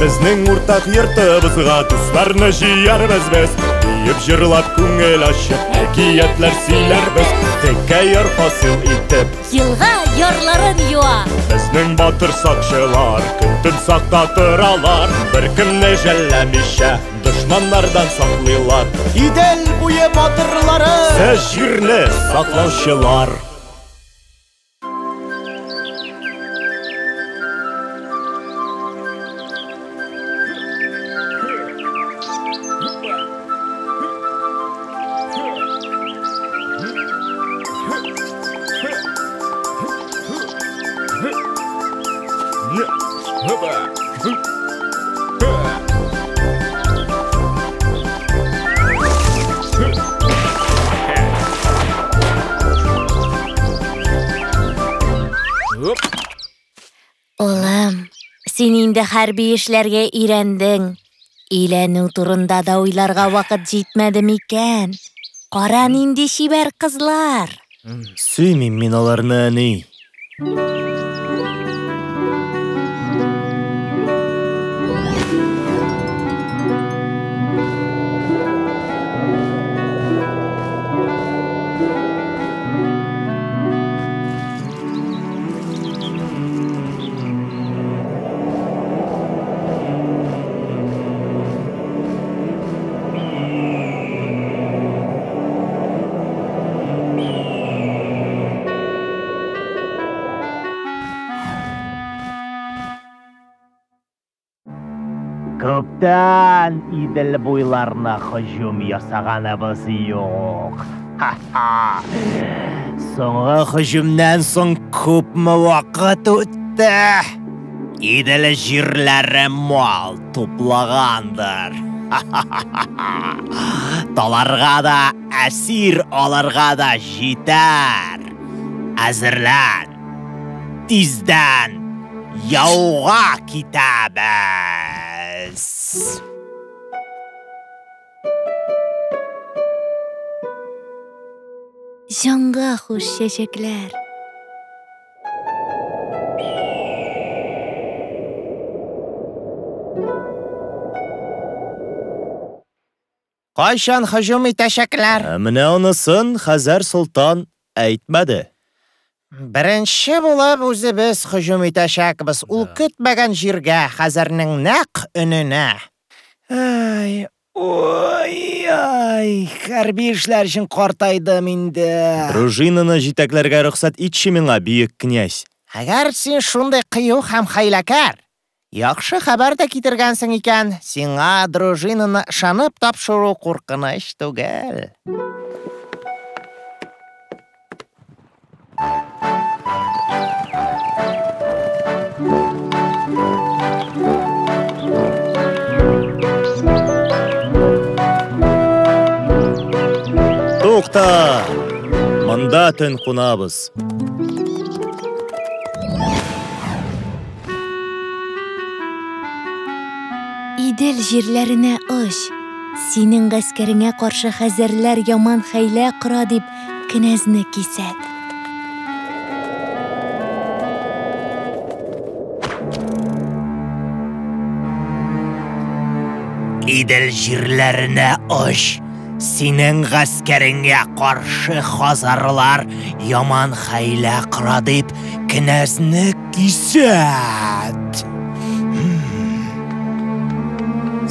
Безнең уртак йортыбызга дусларны җыярбыз без. Биеп җырлап күңел ачып, әкиятләр сөйләрбез. Текә яр хасил итеп, Елга ярларын юа. Безнең батыр сакчылар көн-төн сакта торалар. Беркемне жәлләмичә дошманнардан саклыйлар. Идел буе батырлары! Сез җирне саклаучылар. Улым, син инде хәрби эшләргә өйрәндең. Өйләнү турында да уйларга вакыт җитмәде микән? Кара нинди чибәр кызлар. Сөймим мин аларны, әни. Күптән Идел буйларына һөҗүм ясаганыбыз юк. Ха-ха. Соңгы һөҗүмнән соң күпме вакыт үтте? Идел җирләре мал туплагандыр. Ха-ха-ха. Таларга да, әсир алырга да җитәр. Әзерлән. Тиздән яуга китәбез. Җанга хуш чәчәкләр. Кайчан һөҗүм итәчәкләр? Ә менә анысын Хәзәр солтан әйтмәде. Беренче булып үзебез һөҗүм итәчәкбез. Ул көтмәгән җиргә, Хәзәрнең нәкъ өненә. Ай, ой, ай, хәрби эшләр өчен картайдым инде. Дружинаны җитәкләргә рөхсәт итче миңа, бөек князь. Әгәр син шундый кыю һәм хәйләкәр, яхшы хәбәр дә китергәнсең икән, сиңа дружинаны ышанып тапшыру куркыныч түгел. Тукта! Монда төн кунабыз. Идел җирләренә оч. Синең гаскәреңә каршы хәзәрләр яман хәйлә кора дип кенәзне кисәт. Идел җирләренә оч. Синең гаскәреңә каршы хазарлар яман хәйлә кора дип кенәзне кисәт.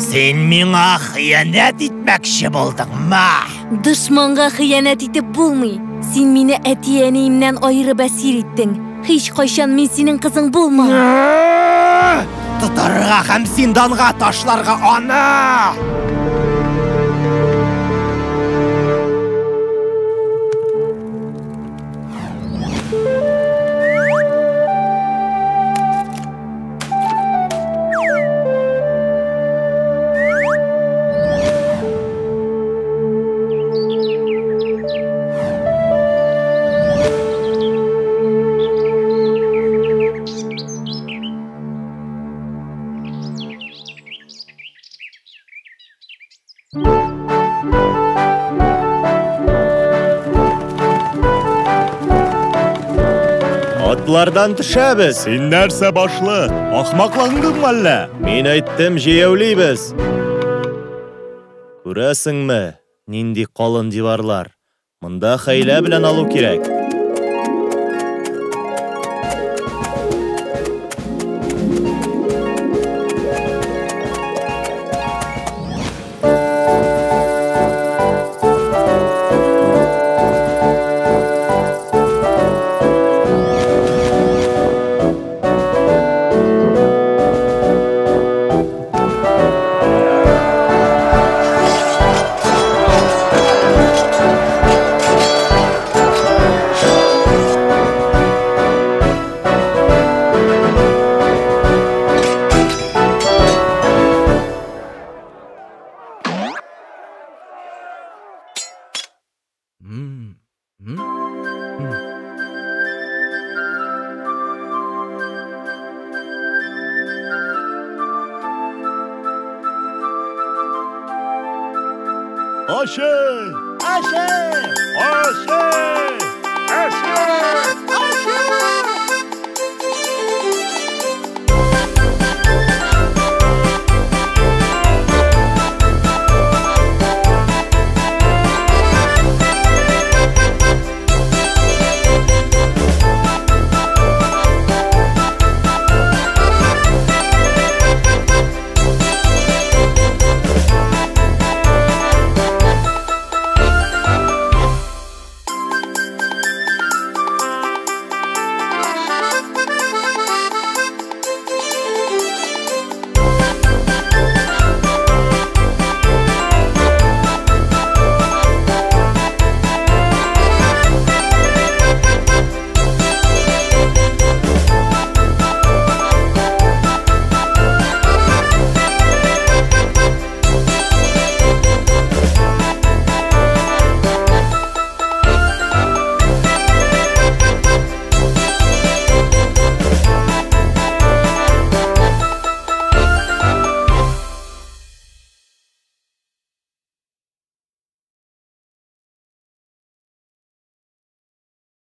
Син миңа хыянәт итмәкче булдыңмы? Дошманга хыянәт итеп булмый. Син мине әти-әниемнән аерып әсир иттең. Һич кайчан мин синең кызың булмам. Тотарга һәм зинданга ташларга аны! Атлардан төшәбез. Син нәрсә, башлык? Ахмакландыңмы әллә? Мин әйттем, җәяүлибез. Күрәсеңме, нинди калын диварлар? Монда хәйлә белән алу кирәк. Аше! Аше! Аше!